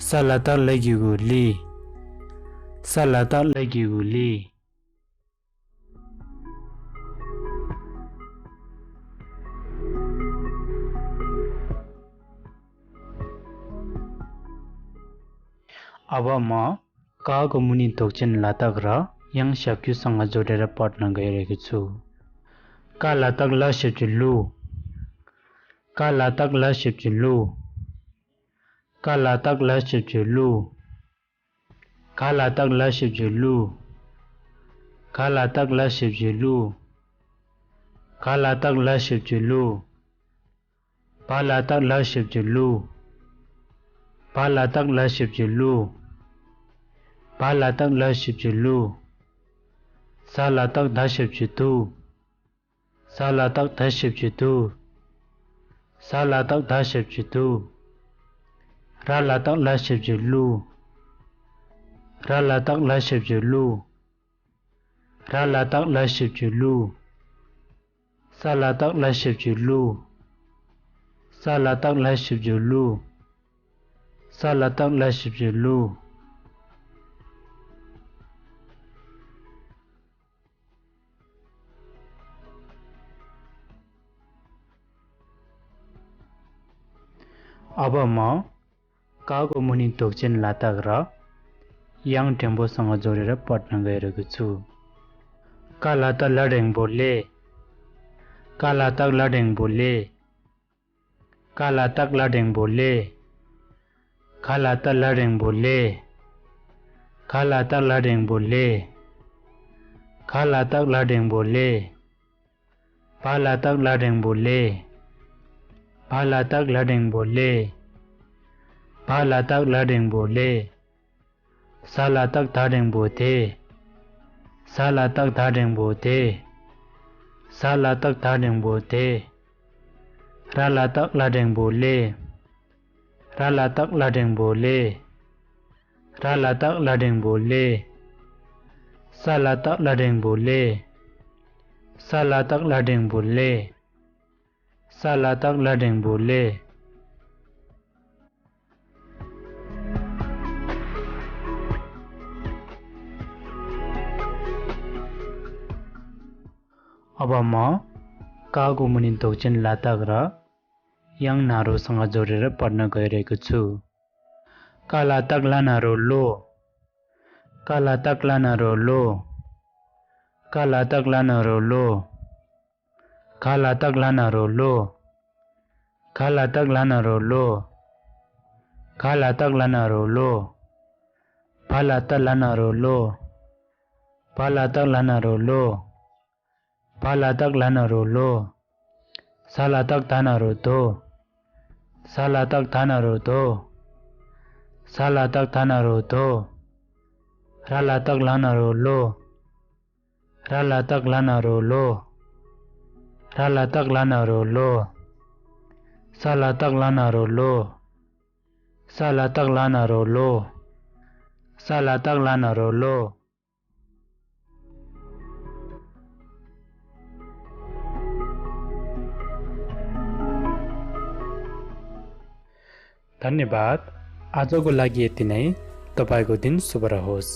Salatak legiguli. Salatak legiguli. अब म काको मुनि तोक्चेन लातक र yang शब्दसँग जोडेर पढ्न गइरहेको छु। का लातक ल शब्दलु। का लातक ल शब्दलु। का लातक ल शब्दलु। का लातक ल शब्दलु। का लातक ल शब्दलु। का लातक ल शब्दलु। पा लातक ल शब्दलु। पा लातक ल शब्दलु। पा लातक ल शब्दलु। सा लातक ध शब्दतु। सा लातक ध शब्दतु। सा लातक ध शब्दतु। रा लातक ल शब्दलु। रा लातक ल शब्दलु। रा लातक ल शब्दलु। सा लातक ल शब्दलु। सा लातक ल शब्दलु। सा लातक ल शब्दलु। अब म काको मुनि तोक्चेन लातक र yang टेम्पोसँग जोडेर पढ्न गइरहेको छु। का लातक लडेङ बोले। का लातक लडेङ बोले। का लातक लडेङ बोले। का लातक लडेङ बोले। का लातक लडेङ बोले। का लातक लडेङ बोले। पा लातक लडेङ बोले। पा लातक लडेङ बोले। पा लातक लडेङ बोले। सा लातक धाडेङ बोथे। सा लातक धाडेङ बोथे। सा लातक धाडेङ बोथे। रा लातक लडेङ बोले। रा लातक लडेङ बोले। रा लातक लडेङ बोले। सा लातक लडेङ बोले। सा लातक लडेङ बोले। सा लातक लडेङ बोले। अब म काको मुनि तोक्चेन लातक र yang नारोसँग जोडेर पढ्न गइरहेको छु। का लातक ला नारो लो। का लातक ला नारो लो। का लातक ला नारो लो। का लातक ला नारो लो। का लातक ला नारो लो। का लातक ला नारो लो। पा लातक ला नारो लो। पा लातक ला नारो लो। पा लातक ला नारो लो। सा लातक धा नारो दो। सा लातक धा नारो दो। सा लातक धा नारो दो। रा लातक ला नारो लो। रा लातक ला नारो लो। रा लातक ला नारो लो। सा लातक ला नारो लो। सा लातक ला नारो लो। सा लातक ला नारो लो। धन्यवाद। आजको लागि यति नै। तपाईको दिन शुभ रहोस्।